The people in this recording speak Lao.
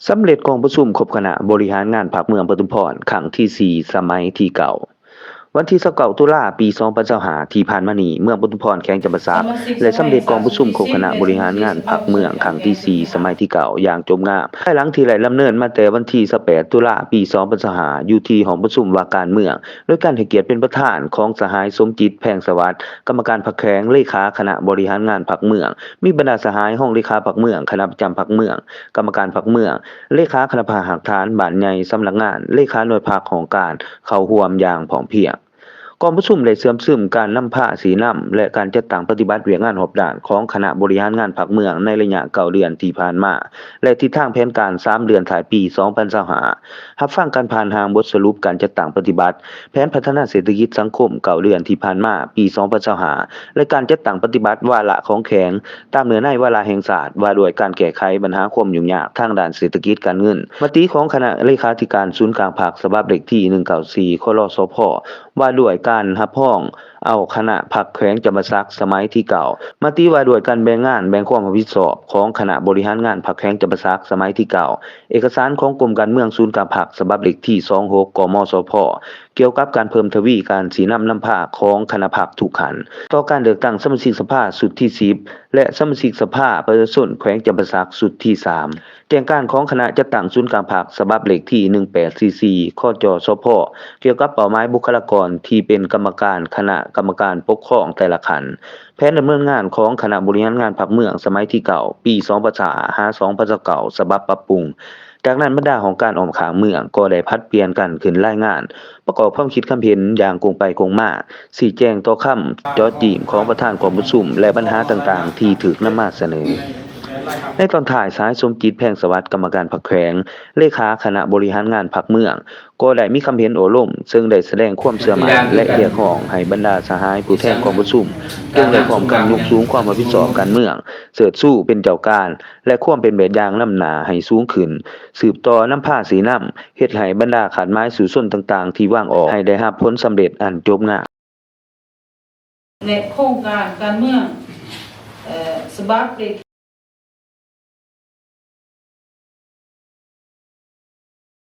ສຳເລັດກອງປະຊຸມຄົບຄະນະບໍລິຫານງານພັກເມືອງປະທຸມພອນ ຄັ້ງທີສີ່ ສະໄໝທີເກົ້າ. ວັນທີຊາວເກົ້າ ຕຸລາ ປີສອງພັນຊາວຫ້າ ທີ່ຜ່ານມານີ້, ເມືອງປະທຸມພອນ ແຂວງຈຳປາສັກ ໄດ້ສຳເລັດກອງປະຊຸມຄົບຄະນະບໍລິຫານງານພັກເມືອງ ຄັ້ງທີສີ່ ສະໄໝທີເກົ້າ ຢ່າງຈົບງາມ, ພາຍຫຼັງທີ່ໄດ້ດຳເນີນມາແຕ່ວັນທີຊາວແປດ ຕຸລາ ປີສອງພັນຊາວຫ້າ ຢູ່ທີ່ຫ້ອງປະຊຸມວ່າການເມືອງ, ໂດຍການໃຫ້ກຽດເປັນປະທານຂອງສະຫາຍ ສົມຈິດ ແພງສະຫວັດ ກຳມະການພັກແຂວງ, ເລຂາຄະນະບໍລິຫານງານພັກເມືອງ, ມີບັນດາສະຫາຍຮອງເລຂາພັກເມືອງ, ຄະນະປະຈຳພັກເມືອງ, ກຳມະການພັກເມືອງ, ເລຂາຄະນະພັກຮາກຖານບ້ານໃຫຍ່ສຳນັກງານ, ເລຂາໜ່ວຍພັກຫ້ອງການ ເຂົ້າຮ່ວມຢ່າງພ້ອມພຽງ. ກອງປະຊຸມໄດ້ເຊື່ອມຊຶມການນຳພາຊີ້ນຳ ແລະ ການຈັດຕັ້ງປະຕິບັດວຽກງານຮອບດ້ານຂອງຄະນະບໍລິຫານງານພັກເມືອງໃນໄລຍະເກົ້າເດືອນທີ່ຜ່ານມາ ແລະ ທິດທາງແຜນການສາມເດືອນທ້າຍປີສອງພັນຊາວຫ້າ, ຮັບຟັງການຜ່ານຮ່າງບົດສະຫຼຸບການຈັດຕັ້ງປະຕິບັດແຜນພັດທະນາເສດຖະກິດສັງຄົມເກົ້າເດືອນທີ່ຜ່ານມາ ປີສອງພັນຊາວຫ້າ ແລະ ການຈັດຕັ້ງປະຕິບັດວາລະຂອງແຂວງ ຕາມເນື້ອໃນວາລະແຫ່ງຊາດວ່າດ້ວຍການແກ້ໄຂບັນຫາຄວາມຫຍຸ້ງຍາກທາງດ້ານເສດຖະກິດການເງິນ, ມະຕິຂອງຄະນະເລຂາທິການສູນກາງພັກ ສະບັບເລກທີໜຶ່ງເກົ້າສີ່ ຄລສພ ວ່າດ້ວຍການຮັບຮອງເອົາຄະນະພັກແຂວງຈຳປາສັກສະໄໝທີເກົ້າ, ມະຕິວ່າດ້ວຍການແບ່ງງານແບ່ງຄວາມຮັບຜິດຊອບຂອງຄະນະບໍລິຫານງານພັກແຂວງຈຳປາສັກສະໄໝທີເກົ້າ, ເອກະສານຂອງກົມການເມືອງສູນກາງພັກ ສະບັບເລກທີສອງຫົກ ກມສພ ກ່ຽວກັບການເພີ່ມທະວີການຊີ້ນຳນຳພາຂອງຄະນະພັກທຸກຂັ້ນ ຕໍ່ການເລືອກຕັ້ງສະມາຊິກສະພາຊຸດທີສິບ ແລະ ສະມາຊິກສະພາປະຊາຊົນແຂວງຈຳປາສັກຊຸດທີສາມ, ແຈ້ງການຂອງຄະນະຈັດຕັ້ງສູນກາງພັກ ສະບັບເລກທີໜຶ່ງແປດສີ່ສີ່ ຄຈສພ ກ່ຽວກັບເປົ້າໝາຍບຸກຄະລາກອນທີ່ເປັນກຳມະການຄະນະກຳມະການປົກຄອງແຕ່ລະຂັ້ນ, ແຜນດຳເນີນງານຂອງຄະນະບໍລິຫານງານພັກເມືອງສະໄໝທີເກົ້າ ປີສອງພັນຊາວຫ້າ ຫາ ສອງພັນຊາວເກົ້າ ສະບັບປັບປຸງ. ຈາກນັ້ນບັນດາຫ້ອງການອ້ອມຂ້າງເມືອງກໍໄດ້ຜັດປ່ຽນກັນຂຶ້ນລາຍງານ ປະກອບຄວາມຄິດຄຳເຫັນຢ່າງກົງໄປກົງມາ, ຊີ້ແຈງຕໍ່ຄຳເຈາະຈີ້ມຂອງປະທານກອງປະຊຸມ ແລະ ບັນຫາຕ່າງໆທີ່ຖືກນຳມາສະເໜີ. ໃນຕອນທ້າຍ, ສະຫາຍ ສົມຈິດ ແພງສະຫວັດ ກຳມະການພັກແຂວງ, ເລຂາຄະນະບໍລິຫານງານພັກເມືອງ ກໍໄດ້ມີຄຳເຫັນໂອ້ລົມ, ເຊິ່ງໄດ້ສະແດງຄວາມເຊື່ອໝັ້ນ ແລະ ຮຽກຮ້ອງໃຫ້ບັນດາສະຫາຍຜູ້ແທນກອງປະຊຸມ ຈົ່ງໄດ້ພ້ອມກັນຍົກສູງຄວາມຮັບຜິດຊອບການເມືອງ, ເຊີດຊູເປັນເຈົ້າການ ແລະ ຄວາມເປັນແບບຢ່າງນຳໜ້າໃຫ້ສູງຂຶ້ນ, ສືບຕໍ່ນຳພາຊີ້ນຳ, ເຮັດໃຫ້ບັນດາຄາດໝາຍສູ້ຊົນຕ່າງໆທີ່ວາງອອກໃຫ້ໄດ້ຮັບຜົນສຳເລັດອັນຈົບງາມ. ແລະ ໂຄງການການເມືອງ ເອີ ສະບັບເລກ